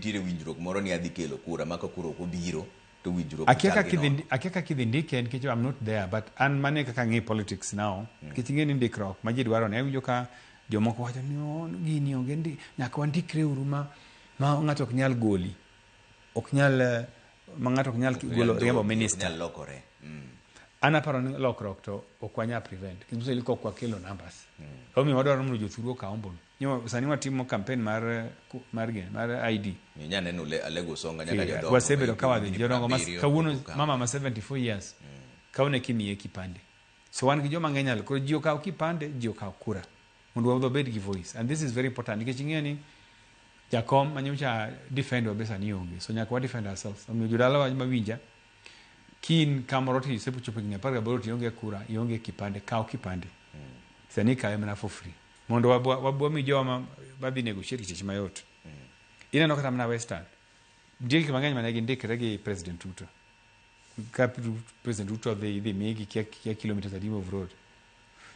nitiere winjruok moro ni adhi kelo kura ma ka kura ok obiro to winjruok Akia chal kaka gi idhi nono. Akia kaka idhi ndike nikech I'm not there, but an mane kaka ang'e politics now, nikech ing'e ni ndikruok ma ji dwaro ni awinjo ka jomoko wacho ni, "Oh, gini onge ndi nyaka wandikre uru ma ng'ato ok nyal goli, ok nyal ma ng'ato ok nyal Ok nyal golo riembo dhogi, ok minister." nyal lokore. An aparo ni lokruok to ok wanyal prevent nikech kok wakelo numbers. Omiyo wadwaro mondo jothuru okaw ombulu. Sani watimo campaign mar gini, mar ID. Inya neno Alego Usonga nyaka jodongo. Wasebedo ka wadhi Higni jodongo ma 70 kawuono pok okawo. Mama ma 74 years kawuono kimiye kipande. So wan gi joma ng'eny alo koro ji okaw kipande, ji okaw kura mondo wabed gi voice, and this is very important nikech ing'eyo ni jakom manyocha defend wa be sani onge, so nyaka wa defend ourselves. Omiyo jodalawa mawinja, kin kamoro to isechopo higni 18 to ionge kura, ionge kipande, kaw kipande. Sani kawe mana for free mondo wabwa mi jowa madhi negotiate tich mayot. Ineno kata mana Western nitie gik mang'eny mane gindikre gi President Ruto. Ka President Ruto dhi migi kia kilometers adi of road,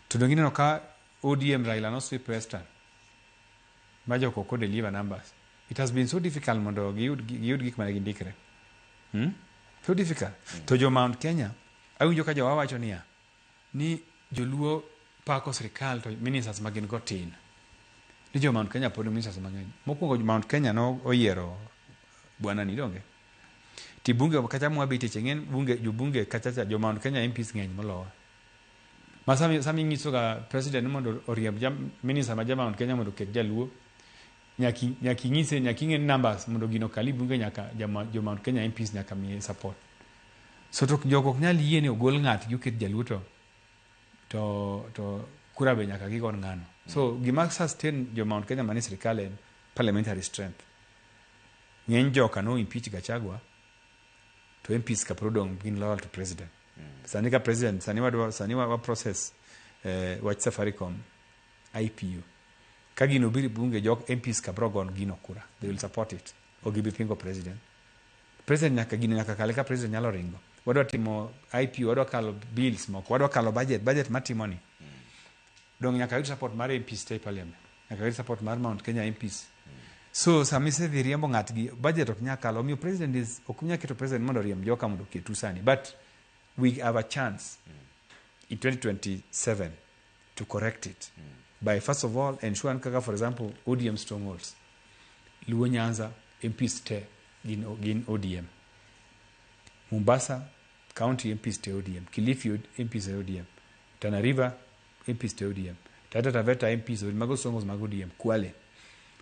to dong ineno ka ODM Raila no sweep Western ma jok ok deliver numbers. It has been so difficult mondo giyud gik mane gindikre, So difficult. To jo Mount Kenya, awinjo ka jowa wacho niya ni joluo pako sirikal to ministers ma gin go tin, ni jo Mount Kenya pod ministers mang'eny. Mokwongo Mount Kenya no oyiero bwana ni donge ti bunge kacha mwabetie cha ng'en bunge jobunge kacha cha jo Mount Kenya MPs ng'eny molowa. Ma sami inyiso ga president ni mondo oriemb ja minister ma ja Mount Kenya mondo oket jaluo, nyaki nyise, nyaki ng'e numbers mondo gino kali bunge, nyaka jo Mount Kenya MPs nyaka miye support. So to jogo ok nyal yie ni ogol ng'atgi oket jaluo, to kura be nyaka gigon ng'ano. So gima sustain jo Mount Kenya manie sirikal en parliamentary strength. Ng'eny joka no impeach Gachagua to MPs ka pod odong' gin loyal to president. Sani ka president sani wadwa sani wa process wach Safaricom IPO, ka gino biro e bunge, jok MPs ka bro gon gino kura, they will support it. Ok gibi pingo president. President nyaka gino nyaka kale ka president nyalo ringo. Wadwa timo IPO, wadwa kalo bills moko, wadwa kalo budget matimo ni dong nyaka yud support mar MPs te e parliament, nyaka yud support mar Mount Kenya MPs. So sama isedhi riembo ng'atgi, budget ok nyal kalo. Omiyo president is ok nyal keto president mondo oriemb joka mondo oketu sani, but we have a chance in 2027 to correct it by first of all ensure kaka, for example, ODM strongholds, Luo Nyanza MPs te gin ODM, Mombasa County MPs te ODM, Kilifi MPs te ODM, Tana River MPs te ODM, Taita Taveta MPs, mago strongholds mag ODM, Kwale.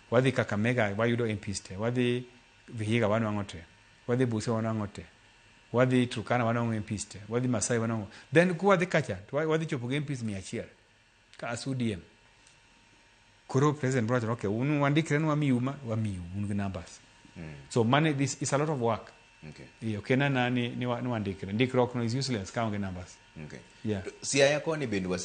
Wadhi Kakamega wayudo MPs te, wadhi Vihiga wanwang'o te, wadhi Busia wanwang'o te, wadhi Turkana wanwang'o MPs te, wadhi Masai wanwang'o. Then kwadhi kacha to wadhi chopo gi MPs 100 ka as ODM. Koro president bro wacho, "Okay, un wandikre ni wamiu ma wamiu un gi numbers." So money, this is a lot of work. Iyo kena na ni wandikre. Ndikruok no is useless ka onge numbers. Yeah. To Siaya koni bende wase